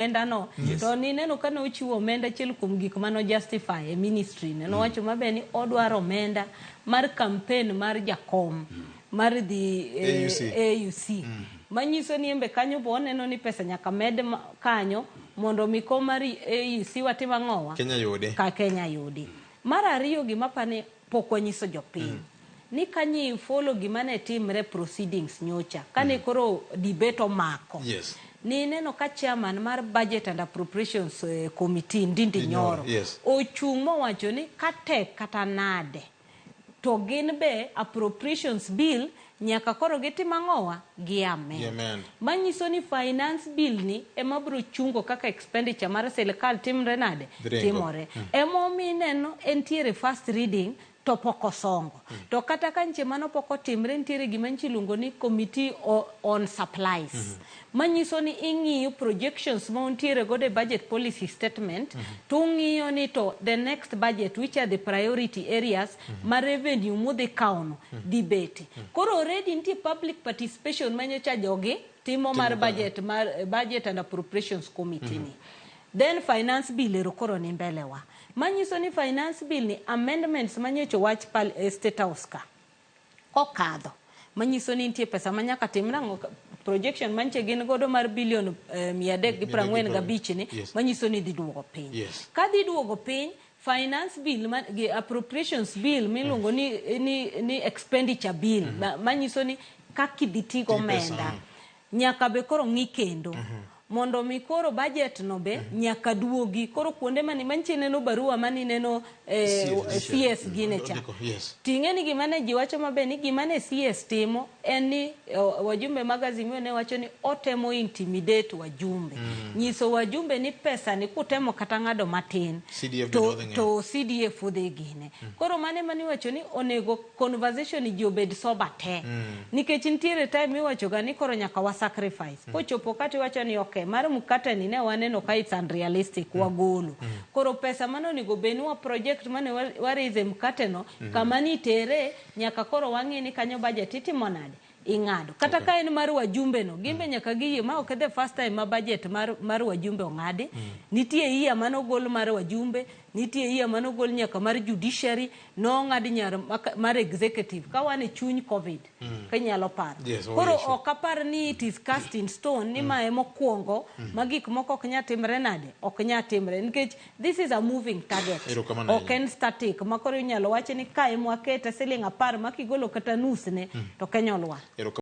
Omenda no to nineno ka ne ochiwo omenda, achiel kuom gik mane justify e ministry ne nowacho maber ni odwaro omenda mar campaign mar jakom mar dhi AUC. AUC, manyiso ni embe kanyo bo oneno ni pesa nyaka med kanyo mondo mi kom mar AUC watim ang'owa. Kenya yude. Ka Kenya yudi. Mar ariyo, gima apani pok wanyiso jopiny ni kanyi follow gima ne timre proceedings nyocha kane koro debate omako ni ineno ka chairman mar Budget and Appropriations Committee, Ndindi Nyoro, ochung' mowacho ni ka tek kata nade to gin be appropriations bill nyaka koro gitim ang'owa, gi amend. Gi-amend. Manyiso ni finance bill ni ema biro chungo kaka expenditure mar sirikal timre nade. Dhi ringo. Timore. Emomiyo ineno entiere first reading to pok osongo. To kata ka nche mano pok otimre, nitiere gima nchi iluongo ni Committee on Supplies, manyiso ni ing'iyo projections ma untiere godo e budget policy statement, to ung'iyo ni to the next budget, which are the priority areas ma revenue mudhi kawono dhi bete. Koro already nitie public participation manyocha jogi timo mar Timo kanyo. Budget mar Budget and Appropriations Committee ni. Then finance bill ero koro ni mbele wa, manyiso ni finance bill ni amendments manyocha wach State House ka kokadho, manyiso ni nitie pesa ma nyaka tim nang'o, projection manche gin godo mar bilion 345 ni manyiso ni dhi duogo piny. Ka dhi duogo piny finance bill ma, gi appropriations bill miluongo ni expenditure bill, manyiso ni kaka idhi ti Ti pesa, gomenda nyaka be koro ng'i kendo mondo mi koro budget no be nyaka duogi koro kuonde mani mantie. Neno barua mani neno CS, CS gine cha. Ondiko, Ting'e ni gima ne ji wacho maber ni gima ne CS timo en ni wajumbe mag Azimio ne wacho ni otemo intimidate wajumbe, nyiso wajumbe ni pesa ni kutemo kata ng'ado matin CDF to, bende odhi ng'eyo. To CDF odhi gine. Koro mane mane iwacho ni onego conversation ji obed sober te, nikech nitiere time miwacho ga ni koro nyaka wa sacrifice. Kochopo kata iwacho ni okay, mar mkate ni ne waneno ka it's unrealistic, wagolo. Koro pesa mane onego bed ni wa project mane wa raise e mkate no, kama nitere nyaka koro wang'i ni kanyo budget itimo nade, ing'ado kata ka en mar wajumbe no, gin be nyaka giyie ma ok the first time ma budget mar wajumbe ong'adi. Nitie iya manogol mar wajumbe, nitie iya manogol nyaka mar judiciary, nong'ad nyar mar executive ka wan e chuny COVID, kinyalo paro. Yes, oh, Koro yes, sure. ok apar ni it is cast in stone ni ma emokwongo ma gik moko ok nyal timre nade, ok nyal timre, nikech this is a moving target. Erokamano Ok ahinya. en static ma koro inyalo wach ni ka emwakete siling 10 ma kigolo kata nus ne to Kenya olwar. Erokamano.